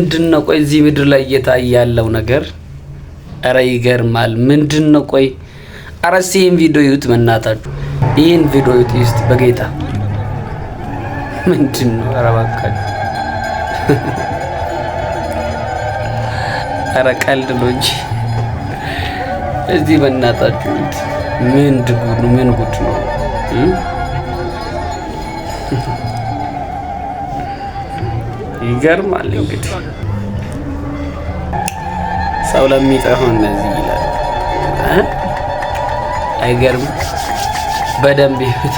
ምንድን ነው ቆይ እዚህ ምድር ላይ እየታየ ያለው ነገር? ኧረ ይገርማል። ምንድን ነው ቆይ? ኧረ እስኪ ይህን ቪዲዮ ይዩት፣ በእናታችሁ ይህን ቪዲዮ ይዩት እስኪ በጌታ ምንድን ነው? ኧረ እባካችሁ ኧረ ቀልድ ነው እንጂ እዚህ በእናታችሁ ይዩት። ምን ጉድ ምን ጉድ ነው? ይገርማል። እንግዲህ ሰው ለሚጠፋው እነዚህ ይላል። አይገርም? በደንብ ይሁት።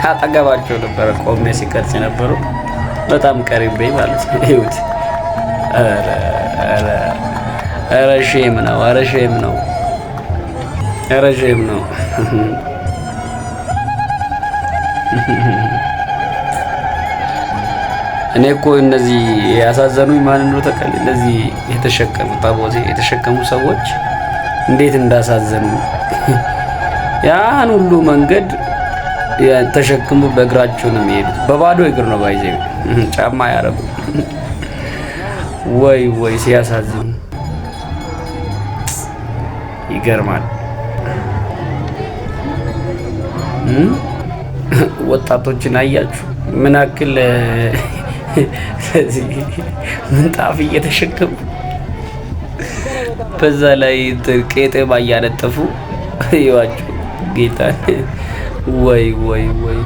አጠገባቸው ነበረ ቆሜ ሲቀርጽ የነበረው በጣም ቀርቤ ማለት ነው። ይሁት። ኧረ ኧረ shame ነው። ኧረ shame ነው። ኧረ shame ነው። እኔ እኮ እነዚህ ያሳዘኑኝ ማን እንደሆነ ታውቃለህ? እነዚህ የተሸከሙ ታቦት የተሸከሙ ሰዎች እንዴት እንዳሳዘኑ። ያን ሁሉ መንገድ ተሸክሙ በእግራቸው ነው የሚሄዱት። በባዶ እግር ነው ባይዘ ጫማ ያረጉ። ወይ ወይ ሲያሳዝኑ ይገርማል። ወጣቶችን አያችሁ ምን ያክል ምንጣፍ እየተሸከሙ በዛ ላይ ቄጤማ እያነጠፉ ይዋቸው ጌታ። ወይ ወይ ወይ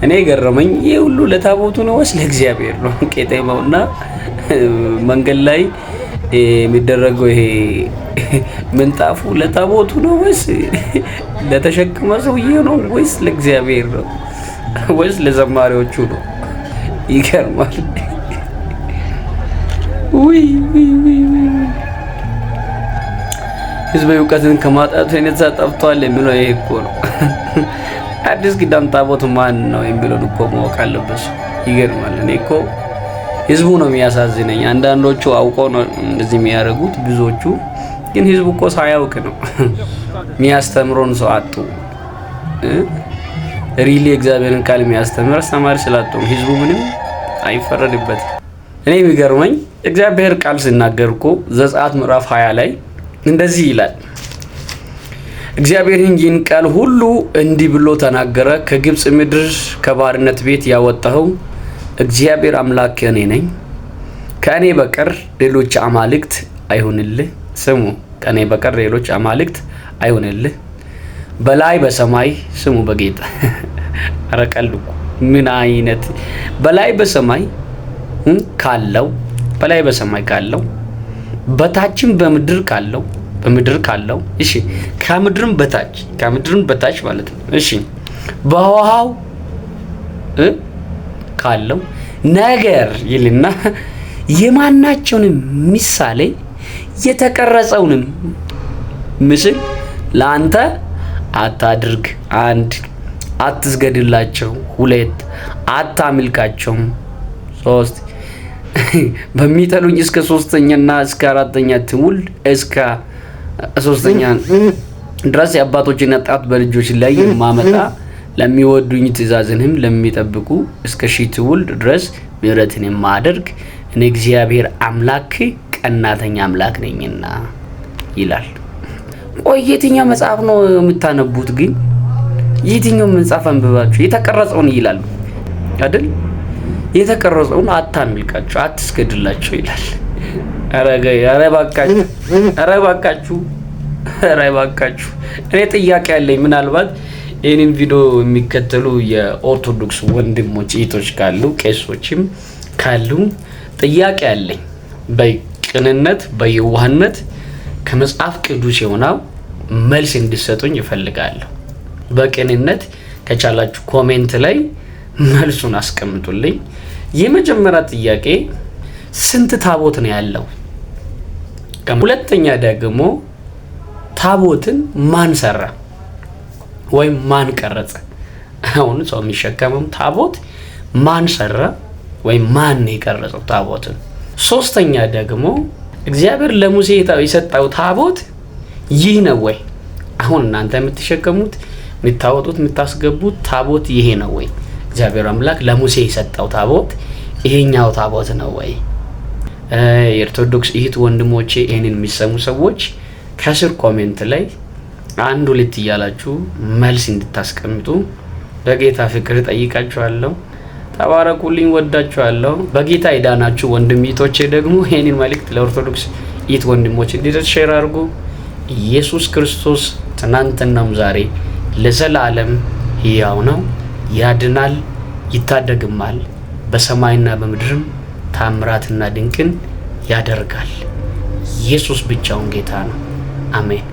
እኔ ገረመኝ። ይህ ሁሉ ለታቦቱ ነው ወይስ ለእግዚአብሔር ነው? ቄጤማውና መንገድ ላይ የሚደረገው ይሄ ምንጣፉ ለታቦቱ ነው ወይስ ለተሸከመ ሰውዬ ነው ወይስ ለእግዚአብሔር ነው ወይስ ለዘማሪዎቹ ነው? ይገርማል። ውይ ውይ ውይ ህዝበ እውቀትን ከማጣቱ የተነሳ ጠፍቷል የሚለው ይሄ እኮ ነው። አዲስ ኪዳን ታቦት ማን ነው የሚለውን እኮ ማወቅ አለበት። ይገርማል። እኔ እኮ ህዝቡ ነው የሚያሳዝነኝ። አንዳንዶቹ አውቀው ነው እንደዚህ የሚያደርጉት፣ ብዙዎቹ ግን ህዝቡ እኮ ሳያውቅ ነው የሚያስተምረውን ሰው አጡ። Really እግዚአብሔርን ቃል የሚያስተምር አስተማሪ ስላጡ ህዝቡ ምንም አይፈረድበትም። እኔ የሚገርመኝ እግዚአብሔር ቃል ሲናገር እኮ ዘጸአት ምዕራፍ 20 ላይ እንደዚህ ይላል። እግዚአብሔር ይህን ቃል ሁሉ እንዲህ ብሎ ተናገረ። ከግብፅ ምድር ከባርነት ቤት ያወጣኸው እግዚአብሔር አምላክ እኔ ነኝ። ከእኔ በቀር ሌሎች አማልክት አይሁንልህ። ስሙ፣ ከእኔ በቀር ሌሎች አማልክት አይሁንልህ። በላይ በሰማይ ስሙ፣ በጌታ ኧረ ቀልድ እኮ ምን አይነት በላይ በሰማይ ካለው በላይ በሰማይ ካለው በታችም በምድር ካለው በምድር ካለው እሺ፣ ከምድርም በታች ከምድርም በታች ማለት ነው። እሺ፣ በውሃው ካለው ነገር ይልና የማናቸውንም ምሳሌ የተቀረጸውንም ምስል ለአንተ አታድርግ። አንድ አትስገድላቸው፣ ሁለት አታምልካቸውም፣ ሶስት በሚጠሉኝ እስከ ሶስተኛና እስከ አራተኛ ትውልድ እስከ ሶስተኛ ድረስ የአባቶችን ኃጢአት በልጆች ላይ የማመጣ ለሚወዱኝ ትእዛዝንም ለሚጠብቁ እስከ ሺህ ትውልድ ድረስ ምሕረትን የማደርግ እኔ እግዚአብሔር አምላክ ቀናተኛ አምላክ ነኝና ይላል። ቆይ የትኛው መጽሐፍ ነው የምታነቡት? ግን የትኛው መጽሐፍ አንብባችሁ የተቀረጸውን ይላሉ አይደል? የተቀረጸውን አታምልካቸው፣ አትስገድላቸው ይላል። ኧረ እባካችሁ፣ ኧረ እባካችሁ፣ ኧረ እባካችሁ። እኔ ጥያቄ አለኝ። ምናልባት ይህንን ቪዲዮ የሚከተሉ የኦርቶዶክስ ወንድሞች እህቶች ካሉ፣ ቄሶችም ካሉ ጥያቄ አለኝ። በቅንነት በየዋህነት ከመጽሐፍ ቅዱስ የሆነው መልስ እንዲሰጡኝ እፈልጋለሁ። በቅንነት ከቻላችሁ comment ላይ መልሱን አስቀምጡልኝ። የመጀመሪያ ጥያቄ ስንት ታቦት ነው ያለው? ሁለተኛ ደግሞ ታቦትን ማን ሰራ ወይም ማን ቀረጸ? አሁን ሰው የሚሸከመው ታቦት ማን ሰራ ወይም ማን ነው የቀረጸው ታቦትን? ሶስተኛ ደግሞ እግዚአብሔር ለሙሴ የሰጠው ታቦት ይህ ነው ወይ? አሁን እናንተ የምትሸከሙት የምታወጡት የምታስገቡት ታቦት ይሄ ነው ወይ? እግዚአብሔር አምላክ ለሙሴ የሰጠው ታቦት ይሄኛው ታቦት ነው ወይ? የኦርቶዶክስ እህት ወንድሞቼ፣ ይህንን የሚሰሙ ሰዎች ከስር comment ላይ አንድ ሁለት እያላችሁ መልስ እንድታስቀምጡ በጌታ ፍቅር ጠይቃችኋለሁ። ተባረኩልኝ፣ ወዳችኋለሁ። በጌታ የዳናችሁ ወንድም እህቶቼ ደግሞ ይህንን መልእክት ለኦርቶዶክስ እህት ወንድሞች እንዲደርስ share አድርጉ። ኢየሱስ ክርስቶስ ትናንትናም ዛሬ ለዘላለም ሕያው ነው፣ ያድናል፣ ይታደግማል። በሰማይና በምድርም ታምራትና ድንቅን ያደርጋል። ኢየሱስ ብቻውን ጌታ ነው። አሜን።